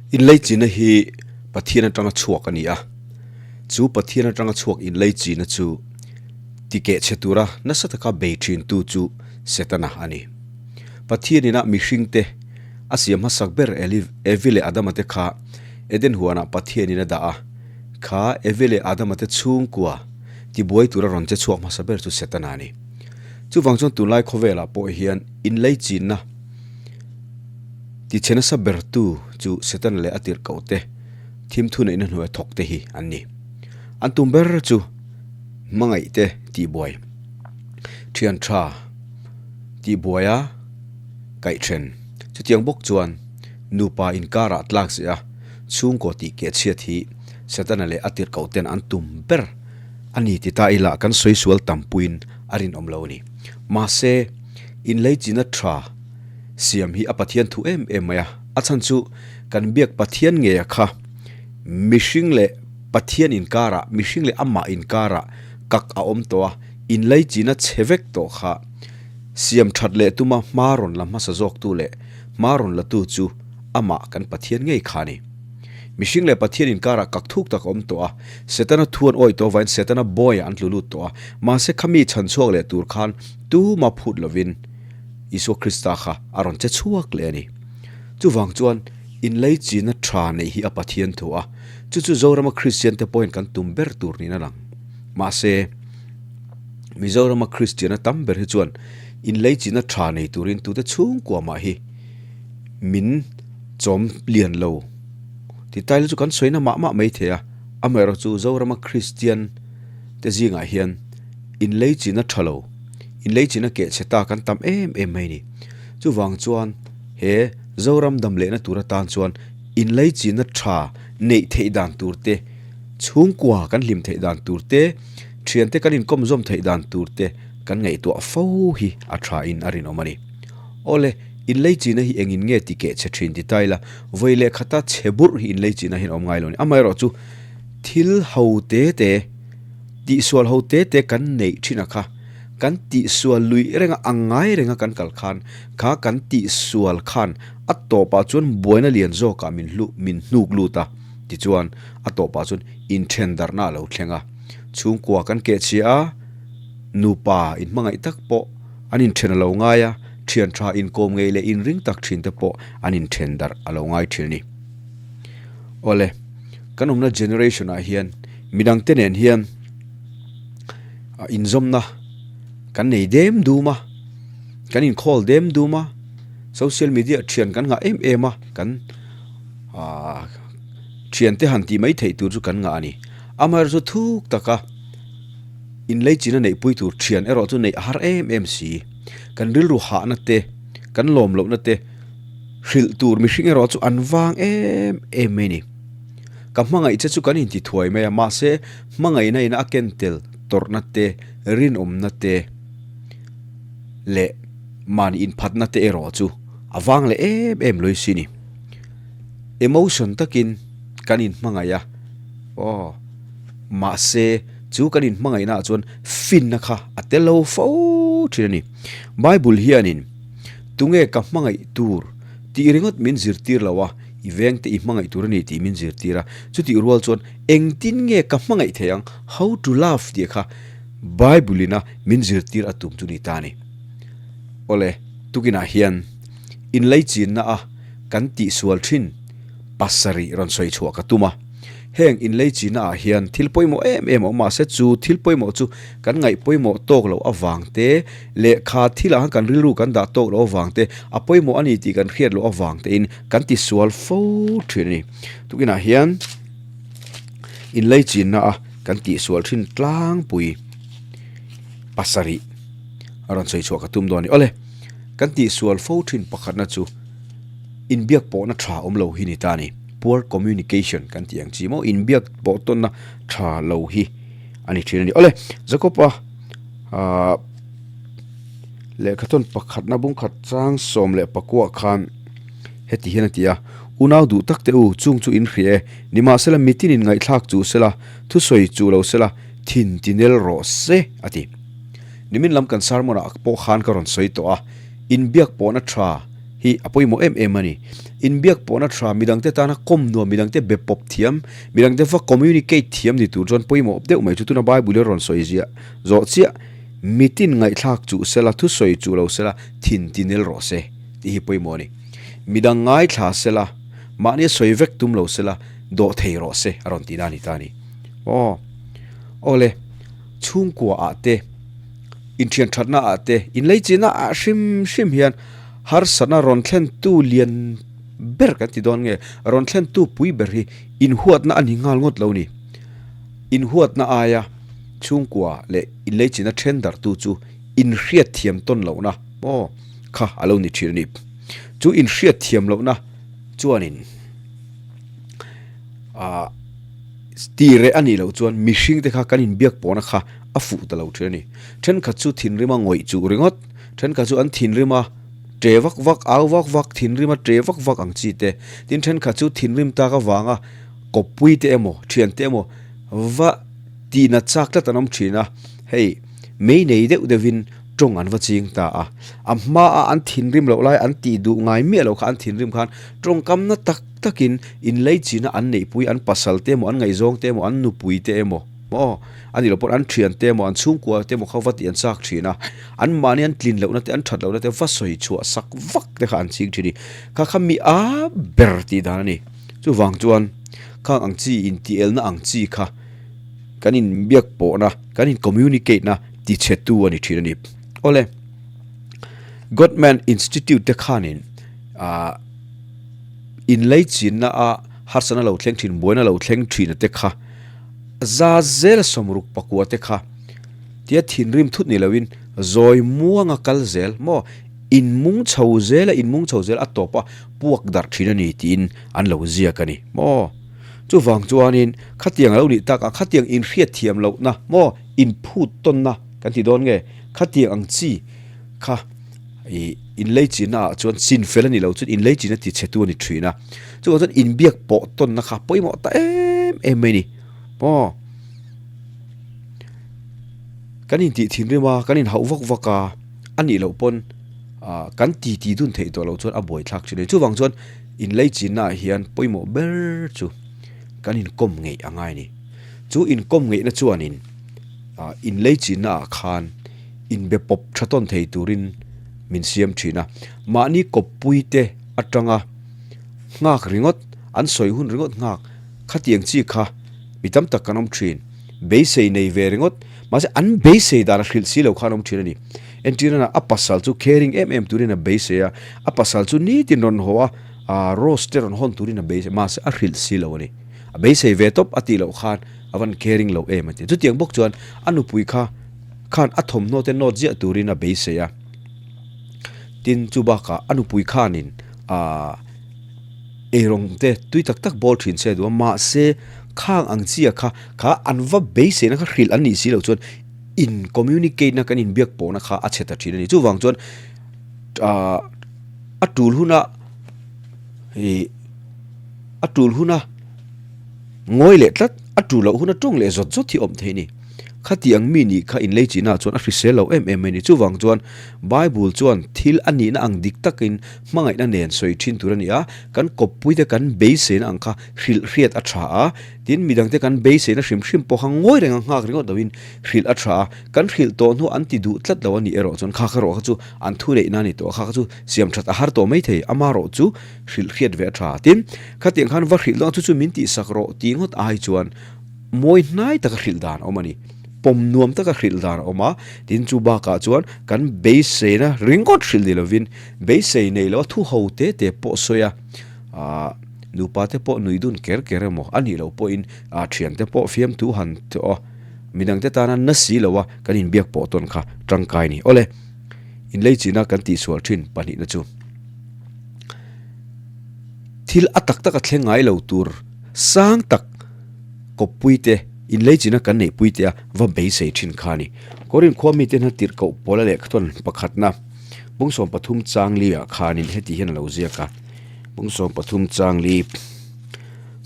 Inleichina hi Pathian atanga chhuak a ni a, chu Pathian atanga chhuak inleichina chu tikeh chhe tura nasa taka bei thintu chu Setana a ni. Pathianina mihringte a siam hmasak ber Evi leh Adama te kha Eden huanah Pathianin a dah a, kha Evi leh Adama te chhungkua tibuai tura rawn che chhuak hmasa ber chu Setana a ni. Chuvang chuan tunlai khawvelah pawh hian inleichinna Tichhe nasa bertu chu Satan leh a tirhkohte thim thuneihna hnuaia thawkte hi an ni. An tum ber chu hmangaihte tihbuai, thian tha tihbuaia kaihthen. Chutiang bawk chuan nupa inkarah tlak zeh a, chhungkaw tih kehchhiat hi Setana leh a tirhkohten an tum ber a ni ti ta ila kan sawi sual tampuiin a rinawm lo a ni. Mahse, inleichina tha. Siam hi a Pathian thu em em mai a, a chhan chu kan biak Pathian ngeia kha mihring leh Pathian inkarah, mihring leh amah inkarah kak a awm tawh a, inleichina chhe vek tawh kha siam that leh tuma hma rawn la hmasa zawktu leh hma rawn latu chu amah kan Pathian ngei kha a ni. Mihring leh Pathian inkarah kak thuk tak a awm tawh a, Setana thu an awih tawh avangin Setana bawiah an tlu lut tawh a, mahse khami chhan chhuak leh tur khan tuma phut lovin, Isua Krista kha a rawn che chhuak leh a ni. Chuvang chuan inleichina tha neih hi a Pathian thu a, chu chu Zorama Kristiante pawhin kan tum ber tur niin a lang. Mahse, Mizorama Kristiana tam ber hi chuan inleichina tha nei turin tute chhungkua mah hi min chawm lian lo. Ti taila chu kan sawina mah mah mai thei a, amaherawhchu Zorama Kristian te zingah hian inleichina tha lo, Inleichina keh chhe ta kan tam em em mai ni. Chuvang chuan he Zoram dam lehna tur atan chuan inleichina tha neih theih dan tur te, chhungkua kan hlim theih dan tur te, thiante kan inkawm zawm theih dan tur te kan ngaihtuah fo hi a tha in a rinawm a ni. Awle, inleichina hi engin nge ti keh chhe thin ti ta ila, vawi leh khata chhe burh hi inleichina hian a awm ngai lo a ni. Amaherawhchu thil ho te te, Tihsual ho te te kan neih thin a kha, kan tihsual luih renga a ngai renga kan kal khan, kha kan tihsual khan a tawpah chuan buaina lian zawkah min hlu min hnuk lut a, tichuan a tawpah chuan inthen darhna a lo thleng a. Chhungkua kan kehchhia a, nupa inhmangaih tak pawh an inthen a lo ngai a, thian tha inkawm ngei leh inring tak thin te pawh an inthen darh a lo ngai thin a ni. Awle, kan awmna generation ah hian midangte nen hian inzawmna kan nei dem dum a, kan inkhawl dem dum a, social media thian kan ngah em em a, kan ahh thiante han tih mai theih tur chu kan ngah a ni. Amaherawhchu thuk taka inleichina neihpui tur thian erawh chu neih a har em em si. Kan rilru hahna te, kan lawm lohna te hrilh tur mihring erawh chu an vang em em mai a ni. Ka hmangaih che chu kan inti thuai mai a, mahse hmangaihna in a ken tel tawrhna te, rinawmna te leh mahni inphatna te erawh chu a vang leh em em lawih si ni. Emotion takin kan inhmangaih a, aw mahse chu kan inhmangaihna ah chuan finna kha a tel lo fo thin a ni. Bible hianin tunge ka hmangaih tur tih ringawt min zirtir lo a, I vengte i hmangaih tur a ni tih min zirtir a, chutih rual chuan engtin nge ka hmangaih thei ang, how to love tih kha Bible ina min zirtir a tum chu ni ta a ni. Awle, tukinah hian inleichinna a kan tihsual thin pasarih rawn sawi chhuah ka tum a. Heng inleichina ah hian thil pawimawh em em a awm mahse chu thil pawimawh chu kan ngaih pawimawh tawk loh avang te leh kha thilah khan kan rilru kan dah tawk loh avang te a pawimawh a ni tih kan hriat loh avang te in kan tisual fo thin a ni. Tukinah hian inleichinna a kan tihsual thin tlangpui pasarih a rawn sawi chhuah ka tum dawn a ni. Awle, kan tihsual fo thin pakhatna chu inbiak pawhna tha awm lo hi ni ta a ni. Poor communication kan tih ang chi maw inbiak pawh tawnna tha lo hi a ni thin a ni. Awle, Jacob-a ah lehkhathawn pakhatna bungkhat chang 14 khan heti hian a ti a, Unau duh tak teh u, chung chu in hria e, nimahsela mitin in ngaihthlak chu sela, thusawi chu lo sela, thin tinel rawh se a ti. Nimin lam kan sermon ah pawh khan ka rawn sawi tawh a, inbiak pawhna tha. hi a pawimawh em em a ni. Inbiak pawhna tha, midangte tana kawm nuam, midangte be pawp thiam, midangte va communicate thiam ni tur chuan pawimawh deuh mai chu tuna Bible-i rawn sawi ziah zawh chiah, Mitin ngaihthlak chuh sela, thusawi chuh lo sela, thin tinel rawh se tih hi pawimawh a ni. Midang ngaithla sela, mahni a sawi vek tum lo sela, dawh thei rawh se a rawn tihna a ni ta a ni. Aw. Awle, chhungkua ah te, inthian thatna ah te, inleichina ah hrim hrim hian harsatna rawn thlentu lian ber kan ti dawn nge, rawn thlentu pui ber hi inhuatna a ni nghal ngawt lo ni. Inhuatna aia chhungkua leh inleichina then darhtu chu inhriatthiam tawn lohna maw kha a lo ni thin a ni. Chu inhriatthiam lohna chuanin ah Ti reh a nih loh chuan mihringte kha kan inbiak pawhna kha a fuh ta lo thin a ni. Thenkhat chu thinrima ngawih chuh ringawt, thenkhat chu an thinrima ṭe vak vak, au vak vak, thinrima ṭe vak vak ang chi te. Tin, thenkhat chu thinrim tak avanga kawppui te emaw, thiante emaw va tihnat chak tlat an awm thin a, hei mei nei deuh deuhin tawng an va ching ta a. A hmaa an thinrim loh lai an tih duh ngai miah loh kha an thinrim khan tawngkamna tak takin inleichina an neihpui an pasal te emaw an ngaihzawng te emaw an nupui te emaw maw a nih loh pawh an thian te emaw an chhungkua te emaw kha va tih an chak thin a, an mahni an tlin lohna te an that lohna te va sawi chhuah sak vak te kha an ching thin a ni. Kha kha mi a ber tih dan a ni. Chuvang chuan khang ang chi intielna ang chi kha kan inbiak pawhna kan in communicate na tichhetu a ni thin a ni. Awle Gottman Institute te khanin ah. Inleichinna a harsatna lo thleng thin, buaina lo thleng thin a te kha za zel sawmruk pakua te kha tia thinrim thut ni loin zawi muanga kal zel maw inmung chho zel a inmung chho zel a tawp a puak darh thin a ni tiin an lo ziak a ni maw. Chuvang chuanin khatiang a lo nih tak a khatiang inhriatthiam lohna maw inphut tawnna kan ti dawn nge khatiang ang chi kha Ih inleichina ah chuan chin fel a ni lo chuan inleichina ti chhe tu a ni thin a, chuvang chuan inbiak pawh tawnna kha pawimawh ta em em mai a ni. Aw kan intih thinrim a, kan inhauh vak vak a, a nih loh pawn ah kan ti ti dun theih tawh loh chuan a buaithlak thin a ni. Chuvang chuan inleichina ah hian pawimawh ber chu kan inkawm ngeih a ngai a ni. Chu inkawm ngeihna chuanin ah inleichina ah khan. inbe pawp tha tawn thei turin min siam thin a, mahni kawppui te atanga nghak ringawt, an sawi hun ringawt nghak khatiang chi kha mi tam tak kan awm thin, beisei nei ve ringawt, mahse an beisei dan a hrilh si lo khan awm thin a ni. Entirana a pasal chu caring em em turin a beisei a, a pasal chu nitin rawn haw a, ah rose te rawn hawn turin a beisei, mahse a hrilh si lo a ni. A beisei ve tawp a tih loh khan a van caring lo em a ti. Chutiang bawk chuan a nupui kha. khan a thawmhnaw te nawt ziah turin a beisei a, tin chu bakah a nupui khanin aaa eirawng te tui tak tak bawl thin se duh a mahse khang ang chiah kha kha an va beiseina kha hrilh an nih si loh chuan in communicate na kan inbiak pawhna kha a chhe ta thin a ni chuvang chuan aaa a tul huna ih a tul huna ngawi leh tlat a tul loh huna tawng leh zawt zawt hi awm thei a ni. Khati ang mi nih kha inleichina chuan a hrisel lo em em mai ni. Chuvang chuan Bible chuan thil a nihna ang dik takin hmangaihna nen sawi thin tur a ni a, kan kawppuite kan beiseina ang kha hrilh hriat a tha a, tin midangte kan beiseina hrim hrim pawh kha ngawi reng a nghak ringawt loin hrilh a tha a, kan hrilh tawh hnu an ti duh tlat lo a nih erawh chuan kha kha erawh kha chu an thuneihna a ni tawh a, kha kha chu siam that a har tawh mai thei, amaherawh chu hrilh hriat ve a tha. Tin, khatiang khan va hrilh dawn chu chu min tihsak rawh tih ngawt ai chuan, Mawi hnai taka hrilh dan a awm a ni. Pawm nuam taka hrilh dan a awm a, tin chu bakah chuan kan beiseina ringawt hrilh ni lovin beisei nei loa thu ho te te pawh sawi a, aah nupa te pawh nui dun ker ker emaw a nih loh pawhin aah thiante pawh fiamthu han tawh a, midangte tana na si loa kan inbiak pawh tawn kha tangkai a ni. Awle, inleichina kan tihsual thin pahnihna chu thil a tak taka thleng ngai lo tur sang tak, Kawppui te, inleichina kan neihpui te a va beisei thin kha a ni. Korin khua mite hna tirhkoh pawla lehkhathawn pakhatna Bungsawm pathum changli ah khanin heti hian a lo ziak a, Bungsawm pathum changli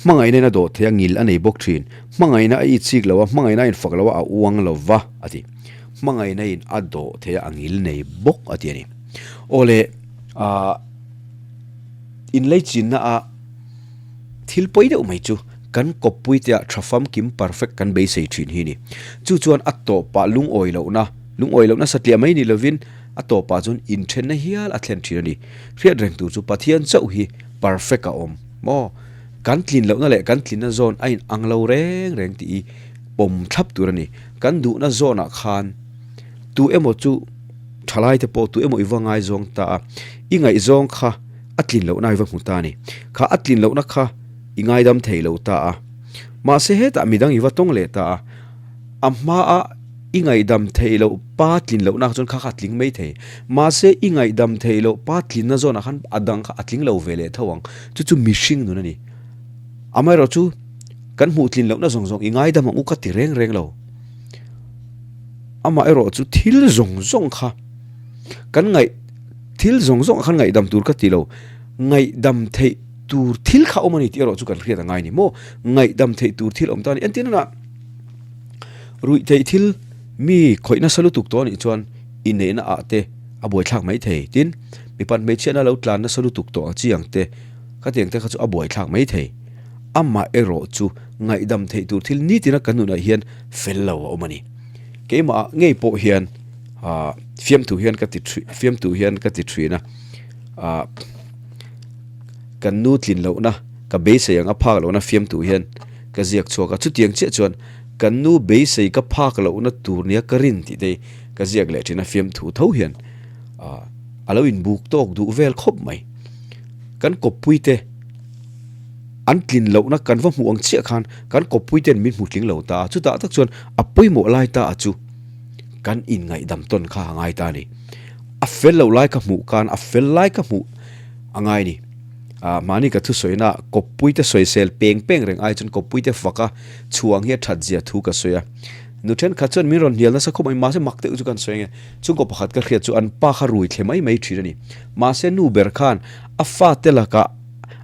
hmangaihna in a dawh thei a, ngil a nei bawk thin. Hmangaihna a itsik lo a, hmangaihna a infak lo a, a uang lo va a ti. Hmangaihna in a dawh thei a, a ngil nei bawk a ti a ni. Awle, ah. Inleichinna a thil pawi deuh mai chu kan kawppui te ah tha famkim perfect kan beisei thin hi ni. Chu chuan a tawpah lungawi lohna, lungawi lohna satliah mai ni lovin a tawpah chuan inthenna hial a thlen thin a ni. Hriat reng tur chu Pathian chauh hi perfect a awm maw? Kan tlin lohna leh kan tlinna zawn a in ang lo reng reng tih i pawm thlap tur a ni. Kan duhna zawnah khan tu emaw chu thalai te pawh tu emaw i va ngaizawng ta a, i ngaihzawng kha a tlin lohna i va hmu ta a ni. Kha a tlin lohna kha i ngaidam thei lo ta a. Mahse hetah midang i va tawng leh ta a, a hmaa i ngaihdam theih loh pa tlin lohna chuan kha kha a tling mai thei. Mahse i ngaihdam theih loh pa tlinna zawnah khan a dang kha a tling lo ve leh tho ang. Chu chu mihring nun a ni. Amaherawhchu kan hmuh tlin lohna zawng zawng i ngaidam ang u ka ti reng reng lo. Amaherawhchu thil zawng zawng kha kan ngaih thil zawng zawng ah khan ngaihdam tur ka ti lo. Ngaihdam theih tur thil kha awm a ni tih erawh chu kan hriat a ngai a ni maw? Ngaihdam theih tur thil awm ta a ni. Entir nana ruih theih thil mi khawih nasa lutuk tawh a nih chuan inneihna ah te a buaithlak mai thei. Tin, mipat hmeichhiatna lo tlan nasa lutuk tawh ang chi ang te khatiang te kha chu a buaithlak mai thei. Amah erawh chu ngaihdam theih tur thil nitina kan nunah hian fel lo a awm a ni. Keimah ah ngei pawh hian ah fiamthu hian ka ti fiamthu hian ka ti thin a ah kan nu tlin lohna ka beisei ang a phak lohna fiamthu hian ka ziak chhuak a chutiang chiah chuan kan nu beisei ka phak lohna tur nia ka rin tih te hi ka ziak leh thin a fiamthu tho hian ah a lo inbuk tawk duh vel khawp mai kan kawppui te. An tlin lohna kan va hmuh ang chiah khan kan kawppui ten min hmu tling lo ta a, chutah tak chuan a pawimawh lai ta a chu kan inngaihdam tawn kha a ngai ta a ni. A fel loh lai ka hmuh khan a fel lai ka hmuh a ngai a ni. Ah, mahni ka thusawina kawppui te sawisel peng peng reng ai chuan kawppui te fak a chhuang hi a that zia thu ka sawi a. Nu thenkhat chuan min rawn hnial nasa khawp mai, mahse mak deuh chu kan sawi ang e. Chhungkaw pakhat ka hriat chu an pa kha rui thle mai mai thin a ni. Mahse nu ber khan a fate lakah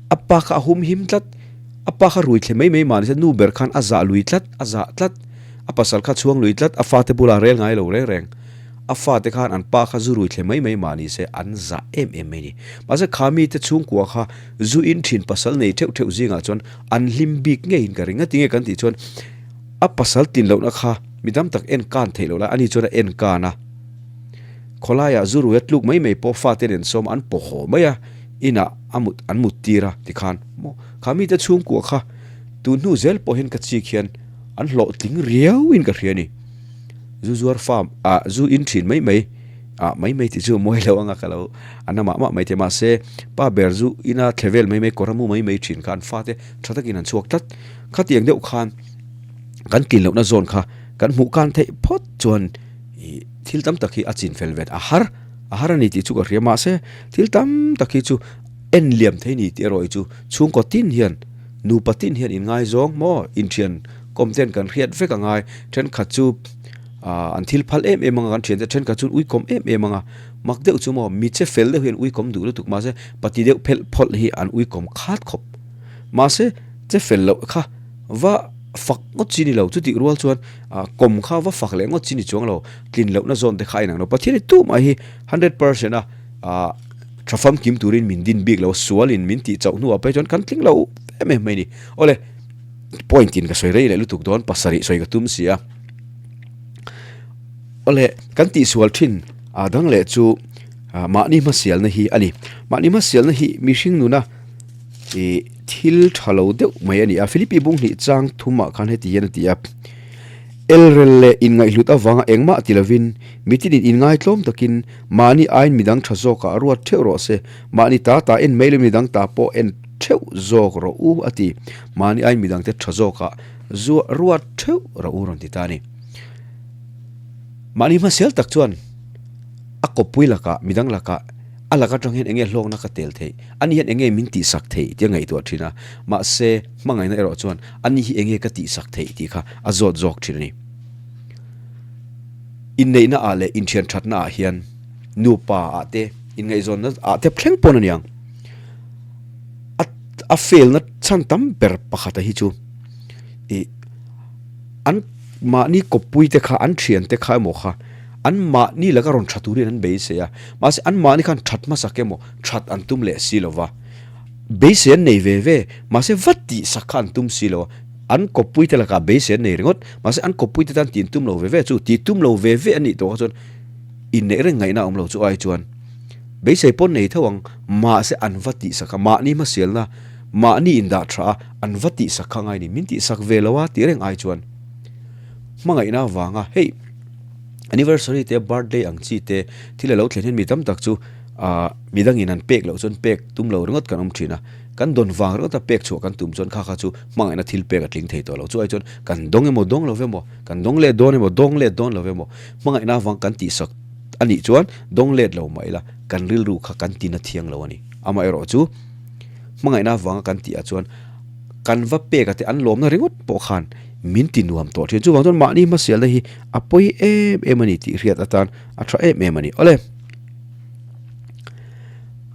A pa kha a hum him tlat, a pa kha rui thle mai mai mah nise nu ber khan a zah lui tlat, a zah tlat, a pasal kha chhuang lui tlat, a fate bulah rel ngai lo reng reng. A fate khan an pa kha zu rui thle mai mai mah nise an zah em em mai ni. Mahse kha mite chhungkua kha zu in thin pasal nei theuh theuh zingah chuan an hlim bik ngeiin ka ring. Ngatinge kan tih chuan a pasal tin lohna kha mi tam tak en kan theih loh lai ani chuan a en kan a. Khawlaiah zu rui a tluk mai mai pawh fate nen sawm an paw haw mai a. Inah a mut an mut tir a tikhan maw kha mite chhungkua kha tun hnu zel pawh hian ka chik hian an hlawhtling riau in ka hria a ni. Zu zuar farm ah zu in thin mai mai ah mai mai tih chu mawi lo anga ka lo a na mah mah mai thei mahse pa ber zu ina thle vel mai mai kawr a mu mai mai thin kha an fate tha takin an chhuak tlat. Khatiang deuh khan kan tlin lohna zawn kha kan hmuh kan theih phawt chuan ih thil tam tak hi a chin fel vet a har. A har a ni tih chu ka hria mahse thil tam tak hi chu en liam thei ni tih erawh hi chu chhungkaw tin hian nupa tin hian inngaizawng maw inthian kawm ten kan hriat vek a ngai thenkhat chu ah an thil phal em em anga kan thian te thenkhat chu uikawm em em anga mak deuh chu maw mi che fel deuh hian uikawm duh lutuk mahse pati deuh phelh phawlh hi an uikawm khat khawp mahse che fel loh kha va fak ngawt chi ni lo chutih rual chuan ah kawm kha va fak leh ngawt chi ni chuang lo. Tlin lohna zawn te kha a inang lo. Pathian hi tumah hi 100% a ah tha famkim turin min din bik lo, sualin min tih chauh hnuah phei chuan kan tling lo em em mai a ni. Awle, point in ka sawi rei leh lutuk dawn, pasarih sawi ka tum si a. Awle, kan tihsual thin ah dang leh chu ah mahni hmasialna hi a ni. Mahni hmasialna hi mihring nuna ih thil tha lo deuh mai a ni a. Philippi bung hnih chang thumah khan heti hian a ti a. Elrel leh inngaihhlut avanga engmah ti lovin, mitinin inngaitlawm takin mahni aiin midang tha zawkah a ruat theuh rawh se, mahni ta ta en mai lo midang ta pawh en theuh zawk rawh u a ti. Mahni aiin midangte tha zawkah ruat theuh rawh u rawn ti ta a ni. Mahni hmasel tak chuan a kawppui lakah midang lakah a lak atang hian enge hlawkna ka tel theih, ani hian enge min tihsak theih tia ngaihtuah thin a, mahse hmangaihna erawh chuan ani hi enge ka tihsak theih tih kha a zawt zawk thin a ni. Inneihna ah leh inthian thatna ah hian nupa ah te inngaihzawnna ah te thleng pawn a niang. A a fail na chhan tam ber pakhata hi chu ih an mahni kawppui te kha an thian te kha emaw kha an mahni laka rawn tha turin an beisei a, mahse an mahni khan that hmasak emaw that an tum leh si lova. Beisei an nei ve ve, mahse va tih sak kha an tum si lo a, an kawppui te lakah beisei an nei ringawt, mahse an kawppui te tan tih an tum lo ve ve chu, tih tum lo ve ve an nih tawh kha chuan inneih reng ngaihna a awm lo chu ai chuan beisei pawn nei tho ang, mahse an va tih sak a, mahni hmasialna, mahni indah tha a, an va tih sak kha ngai ni, min tih sak ve lo a tih reng ai chuan hmangaihna avanga hei anniversary te birthday ang chi te thil a lo thlen hian mi tam tak chu ah Midangin an pek loh chuan pek tum lo ringawt kan awm thin a, kan dawn vang ringawta pek chhuah kan tum chuan kha kha chu hmangaihna thil pek a tling thei tawh lo. Chu ai chuan kan dawng emaw dawng lo emaw, kan dawng let dawn emaw dawng let dawn lo emaw, hmangaihna avang kan tihsak a nih chuan dawng let lo mah ila kan rilru kha kan tina thiang lo a ni. Amaherawh chu hmangaihna avanga kan tih ah chuan kan va pek a te an lawmna ringawt pawh khan min ti nuam tawh thin. Chuvang chuan mahni hmasialna hi a pawi em em a ni tih hriat atan a tha em em a ni. Awle.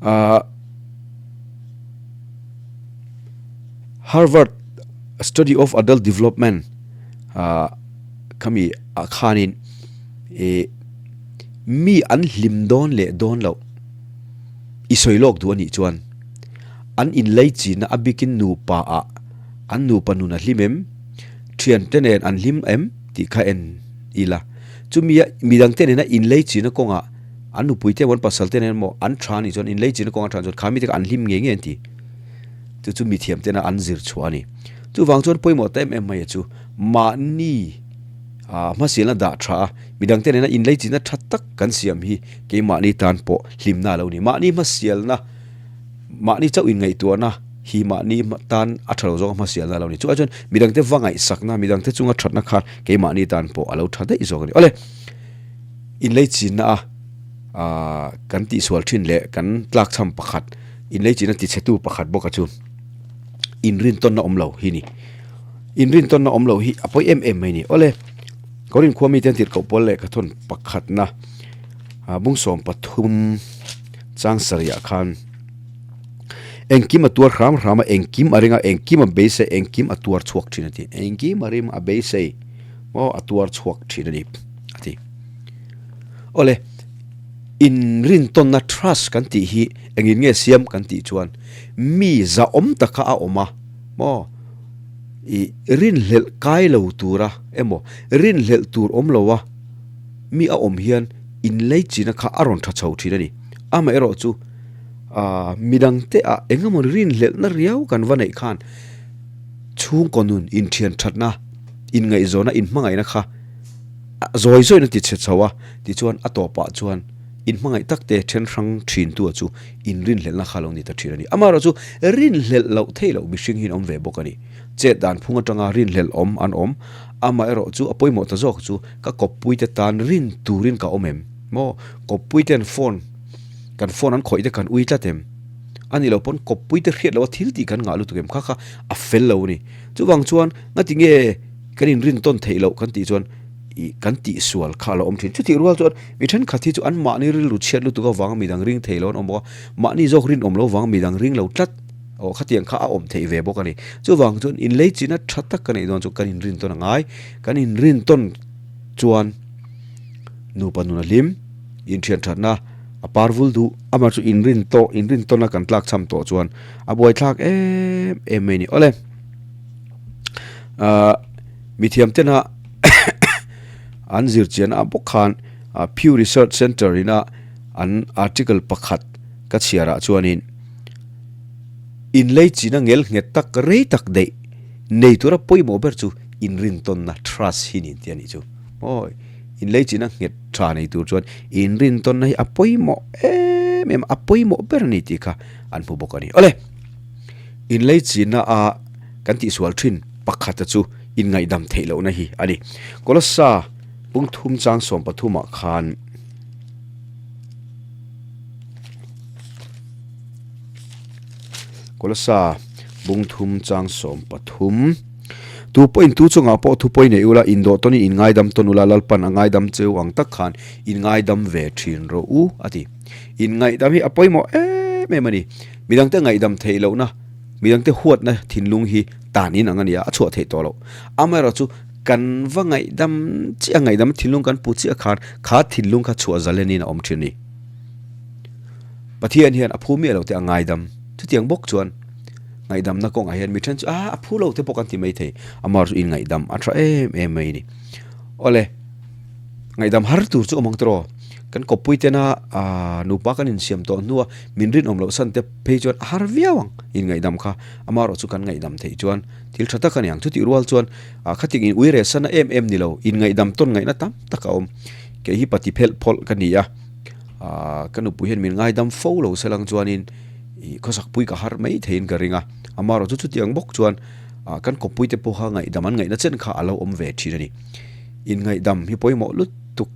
Ahh Harvard Study of Adult Development ahh khami ah khanin ih mi an hlim dawn leh dawn loh i sawi lawk duh a nih chuan an inlei chinna a bikin nupa ah an nupa nun a hlim em thiante nen an hlim em tih kha en ila chumi a midangte nena inlei chinna kawngah. An nupui te emaw an pasal te nen emaw an tha anih chuan inlei chin a kawng a tha chuan kha mite kha an hlim ngei ngei an ti. Chu chu mithiam tena an zir chhuah a ni. Chuvang chuan pawimawh ta em em mai chu mahni ah hmasialna dah tha a midang te nena inlei chinna tha tak kan siam hi keimahni tan pawh hlimna a lo ni. Mahni hmasialna mahni chauh inngaihtuahna hi mahni tan a tha lo zawk a hmasialna a lo ni. Chuvang chuan midangte va ngaihsakna midangte chunga thatna kha keimahni tan pawh a lo tha daih zawk a ni. Awle. Inleichinna a kan tihsual thin leh kan tlakchham pakhat, inleichina tichhetu pakhat bawka chu inrintawnna awm lo hi ni. Inrintawnna awm lo hi a pawi em em mai ni. Awle, Korin khua mite an tirhkoh pawl leh ka thawn pakhatna bungsawm pathum chang sarih ah khan engkim a tuar hram hram a, engkim a ring a, engkim a beisei, engkim a tuar chhuak thin a ti. Engkim a rim a beisei maw a tuar chhuak thin a ni. a ti. Awle, inrintawnna trust kan tih hi engin nge siam kan tih chuan mi zahawm taka a awm a maw i rinhlelh kai lo tura emaw rinhlelh tur awm lo a mi a awm hian inleichina kha a rawn tha chho thin a ni. Amaherawh chu ah midangte ah engemaw rinhlelhna riau kan va neih khan chhungkaw nun inthian thatna inngaihzawna inhmangaihna kha Zawi zawiin a ti chhe chho a, tichuan a tawpah chuan inhmangaih tak te then hrang thintu chu inrinhlelhna kha lo ni ta thin a ni. Amaherawh chu rinhlelh loh theih loh mihring hi an awm ve bawk a ni. Chet dan phung atanga rinhlelh awm an awm. Amaherawh chu a pawimawh ta zawk chu ka kawppui te tan rin turin ka awm em? Maw? Kawppui ten phone kan phone an khawih te kan ui tlat em? A nih loh pawn kawppui te hriat loh a thil tih kan ngah lutuk em? Kha kha a fel lo a ni. Chuvang chuan ngati nge Kan inrintawn theih loh kan tih chuan ih kan tihsual kha a lo awm thin. Chutih rual chuan mi thenkhat hi chu an mahni rilru chhiat lutuk avanga midang ring thei lo an awm bawk a, mahni zawk rinawm lo vang midang ring lo tlat aw khatiang kha a awm theih ve bawk a ni. Chuvang chuan inleichina tha tak ka neih dawn chu kan inrintawn a ngai. Kan inrintawn chuan nupa nun a hlim, inthian thatna a par vul duh. Amah chu inrintawh inrintawna kan tlakchham tawh chuan a buaithlak em em mai a ni. Awle. Ahh mithiam tena an zir chian ah bawk khan Pew Research Center ina an article pakhat ka chhiar ah chuanin inlei china ngel nghet tak rei tak daih nei tura pawimawh ber chu inrintawnna trust hi niin tih a nih chu maw inlei china nghet tha nei tur chuan inrintawnna hi a pawimawh em em a pawimawh ber a ni tih kha an hmu bawk a ni awle inlei china a. Kan tihsual thin pakhata chu inngaihdam theih lohna hi a ni. Kolossa pungthum chang 13 ah khan Kolossa pungthum chang 13 Tu pawhin tu chungah pawh thu pawi nei ula, indawh tawnin inngaidam tawn ula, Lalpan a ngaidam cheu ang tak khan inngaidam ve thin rawh u a ti. Inngaihdam hi a pawimawh em em a ni. Midangte ngaihdam theih lohna. Midangte huatna thinlung hi tan in ang a nia, a chhuah theih tawh loh. Amaherawh chu kan va ngaihdam chiah a, ngaihdam thinlung kan pu chiah khan kha thinlung kha chhuah zalenin a awm thin a ni. Pathian hian a phu miah lo te a ngaidam. Chutiang bawk chuan. Ngaihdamna kawngah hian mi then chu a a phu lo te pawh kan ti mai thei. Amah chu inngaihdam a tha em em mai a ni. Awle, ngaihdam har tur chu awm ang tawh. Kan kawppui tena aaa nupa kan insiam tawh hnua min rinawm loh san te phei chuan a har viau ang inngaihdam kha. Amaherawh chu kan ngaihdam theih chuan thil tha tak a ni ang. Chutih rual chuan ah khating in ui reh sana em em ni lo, inngaihdam tawn ngaihna tam tak a awm. Kei hi pati phelh phawlh ka ni a, aaa ka nupui hian min ngaidam fo lo selang chuanin ih khawsakpui ka har mai theiin ka ring a. Amaherawh chu chutiang bawk chuan ah kan kawppui te pawh kha ngaihdam an ngaihna chen kha a lo awm ve thin a ni. Inngaihdam hi pawimawh lutuk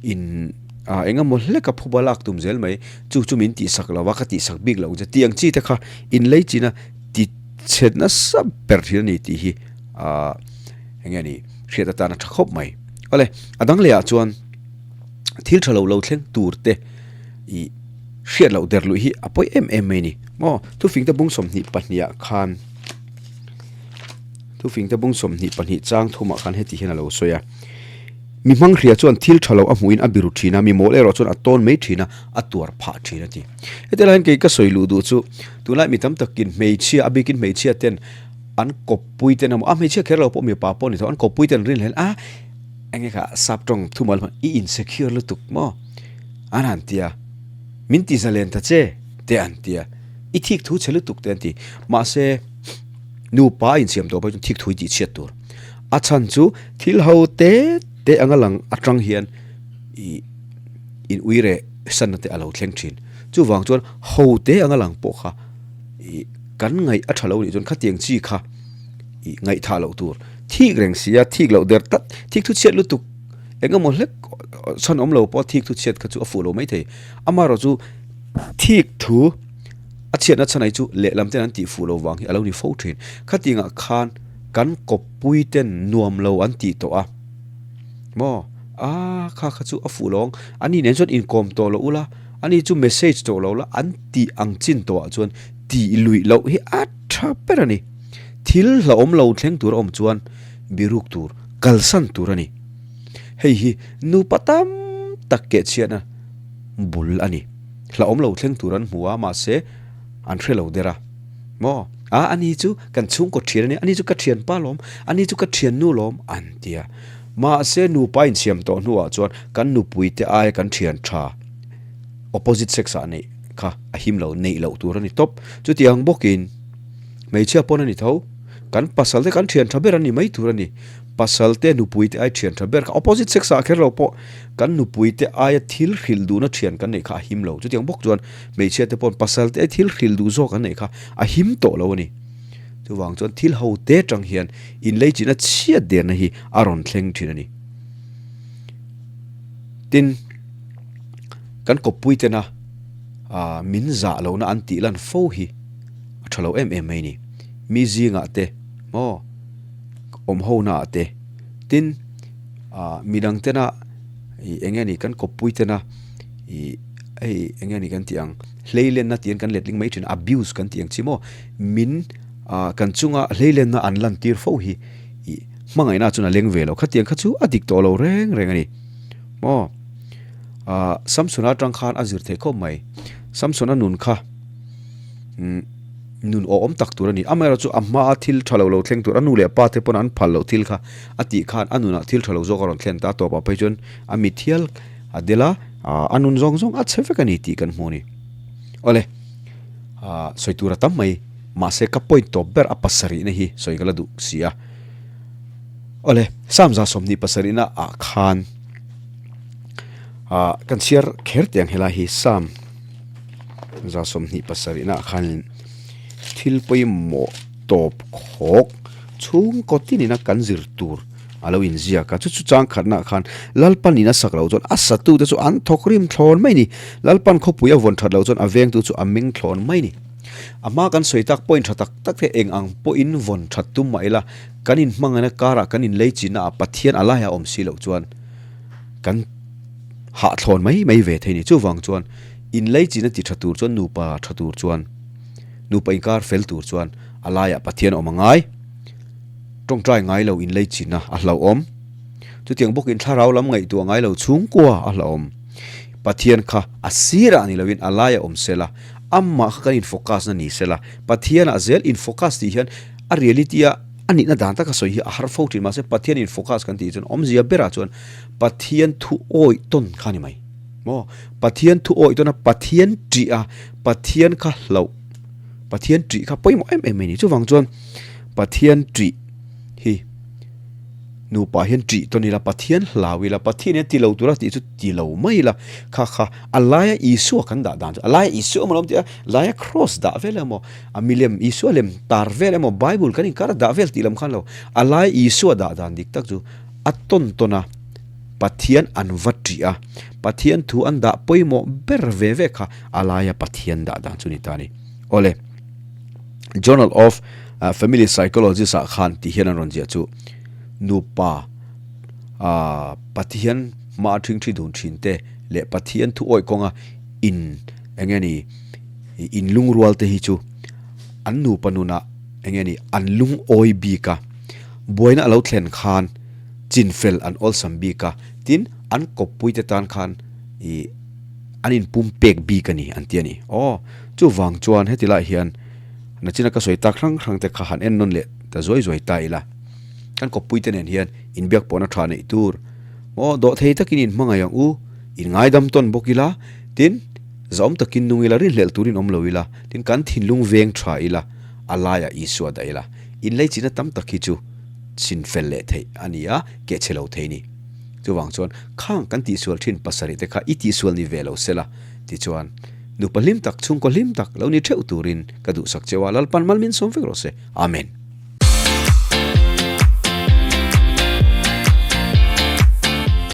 in ah eng emaw hlek a phuba lak tum zel mai chu chu min tihsak lo va ka tihsak bik loh che tih ang chi te kha inlei china ti chhe nasa ber thin a ni tih hi ah eng nge ni hriat atan a tha khawp mai. Awle a dang leh ah chuan thil tha lo lo thleng tur te ih hriat loh der luih hi a pawi em em mai a ni maw thufing te bung 22 ah khan Thufing te bung 22 chang thumah khan heti hian a lo sawi a, Mi hmang hria chuan thil tha lo a hmuhin a biru thin a, mi mawl erawh chuan a tawn mai thin a, a tuar phah thin a ti. Heti laiin kei ka sawi luh duh chu tunlai mi tam takin hmeichhia a bikin hmeichhia ten an kawppui ten emaw a hmeichhia kher lo pawh mipa pawh ni tho an kawppui ten rin hlel a eng nge kha sap tawng thumal hman i insecure lutuk maw an han ti a, min ti zalen ta che te an ti a, i thik thu chhe lutuk te an ti. Mahse. Nupa a insiam tawh pawh chuan thik thui tih chhiat tur. A chhan chu thil ho te te anga lang atang hian ih in ui reh sanna te a lo thleng thin. Chuvang chuan ho te anga lang pawh kha ih kan ngaih a tha lo nih chuan khatiang chi kha ih ngaihthah loh tur. Thik reng si a, thik loh der tlat, thik thu chhiat lutuk eng emaw hlek chhan awm lo pawh thik thu chhiat kha chu a fuh lo maithei. Amaherawh chu thik thu. A chhiatna chhanai chu lehlam ten an tih fuh lo vang hi a lo ni fo thin. Khatingah khan kan kawppui ten nuam lo an tih tawh a. Maw? A kha kha chu a fuh lo ang. Ani nen chuan inkawm tawh lo ula, ani chu message tawh lo la an tih ang chin tawhah chuan tih luih loh hi a tha ber a ni. Thil hlauhawm lo thleng tur a awm chuan biruk tur, kalsan tur a ni. Hei hi nupa tam tak kehchhiatna bul a ni. Hlauhawm lo thleng tur an hmu a, mahse an hre lo der a. Maw? A, ani chu kan chhungkaw thian a nia, ani chu ka thianpa lawm, ani chu ka thiannu lawm an ti a. Mahse nupa insiam tawh hnuah chuan kan nupuite aia kan thian tha opposite sex ah neih kha a him lo, neih loh tur a ni tawp. Chutiang bawkin hmeichhia pawn a ni tho, kan pasal te kan thian tha ber a ni mai tur a ni. Pasal te nupui te ai thian tha ber kha opposite sex ah kher lo pawh kan nupui te aia thil hrilh duhna thian kan neih kha a him lo. Chutiang bawk chuan hmeichhia te paw'n pasal te ai thil hrilh duh zawk an neih kha a him tawh lo a ni. Chuvang chuan thil ho te tang hian inleichina chhiat derna hi a rawn thleng thin a ni. Tin, kan kawppui tena ah min zah lohna an tih lan fo hi a tha lo em em mai a ni. Mi zingah te maw? Awm ho na ah te tin ah midang tena ih eng nge ni kan kawppui tena ih hei eng nge ni kan tih ang hleilenna tih an kan letling mai thin abuse kan tih ang chi maw min ah kan chunga hleilenna an lan tir fo hi ih hmangaihna chuan a leng ve lo khatiang kha chu a dik tawh lo reng reng a ni maw ah Samsona atang khan a zir theih khawp mai Samsona nun kha umm. Nun awhawm tak tur a ni. Amaherawh chu a hmaa thil tha lo lo thleng tur, a nu leh pa te pawn an phal loh thil kha a tih khan a nunah thil tha lo zawk a rawn thlen ta. A tawpah phei chuan a mit hial a del a, a nun zawng zawng a chhe vek a ni tih kan hmu a ni. Awle, sawi tur a tam mai, mahse ka point tawp ber a pasarihna hi sawi ka la duh si a. Awle, Samza 27 na ah khan kan chhiar kher teh ang helai hi Sam. 27 ah khanin thil pawimawh tawp khawk chhungkaw tinin a kan zir tur a lo inziak a, chu chu chang khatnaah khan Lalpan in a sak loh chuan a satute chu an thawk rim thlawn mai a ni, Lalpan khawpui a vawn that loh chuan a vengtu chu a meng thlawn mai a ni. A hma kan sawi tak pawhin tha tak tak te eng ang pawhin vawn that tum mah ila kan inhmangaihna karah kan inlei chinna ah Pathian a laiah a awm si loh chuan kan hahthlawn mai mai ve thei a ni. Chuvang chuan Inleichina ti tha tur chuan nupa tha tur chuan nupa inkar fel tur chuan a laiah Pathian awm a ngai. Tawngtai ngai lo inleichina a hlauhawm. Chutiang bawkin thlarau lam ngaihtuah ngai lo chhungkua a hlauhawm. Pathian kha a sirah ni loin a laiah awm sela. Amah kha kan in focus na ni sela, Pathian ah zel in focus tih hian a reality a a nihna dan taka sawi hi a har fo thin mahse Pathian in focus kan tih chuan awmzia berah chuan Pathian thu awih tawn kha a ni mai maw? Pathian thu awih tawn a Pathian ṭih a Pathian kha hlauh Pathian ṭih kha pawimawh em em mai a ni. Chuvang chuan Pathian ṭih hi Nupa hian ṭih tawn ila, Pathian hlau ila, Pathian hian ti lo tura tih chu ti lo mai ila, kha kha a laia Isua kan dah dan chu, a laia Isua emaw lo awm tih a, laia cross dah vel emaw, a milem Isua lem tar vel emaw, Bible kan inkar dah vel tih lam khan lo, a laia Isua dah dan dik tak chu a tawn tawn a, Pathian an va ṭih a, Pathian thu an dah pawimawh ber ve ve kha a laia Pathian dah dan chu ni ta a ni. Awle. Journal of Family Psychologist ah khan tih hian an rawn ziah chu nupa Pathian hma a thingthi dun thin te leh Pathian thu awih kawnga in eng nge ni in lungrual te hi chu an nupa nunah eng nge ni an lungawi bik a, buaina a lo thlen khan chinfel an awlsam bik a, tin an kawppui te tan khan ih an inpum pek bik a ni an ti a ni. Aw chuvang chuan heti lai hian nachina ka sawi tak hrang hrang te kha han en nawn leh ta zuai zuai ta ila. Kan kawppui te nen hian inbiak pawhna tha neih tur maw dawh thei takin in hmangaih ang u, in ngaidam tawn bawk ila, tin zahawm takin nung ila, rinhlelh turin awm lo ila, tin kan thinlung veng tha ila, a laiah Isua dah ila. Inleichina tam tak hi chu chinfel leh theih a ni a, kehchhe lo thei ni. Chuvang chuan khang kan tihsual thin pasarih te kha i tihsual ni ve lo sela tichuan nupa hlim tak chhungkaw hlim tak lo ni theuh turin ka duhsak cheu a, Lalpan mal min sawm vek rawh se. Amen.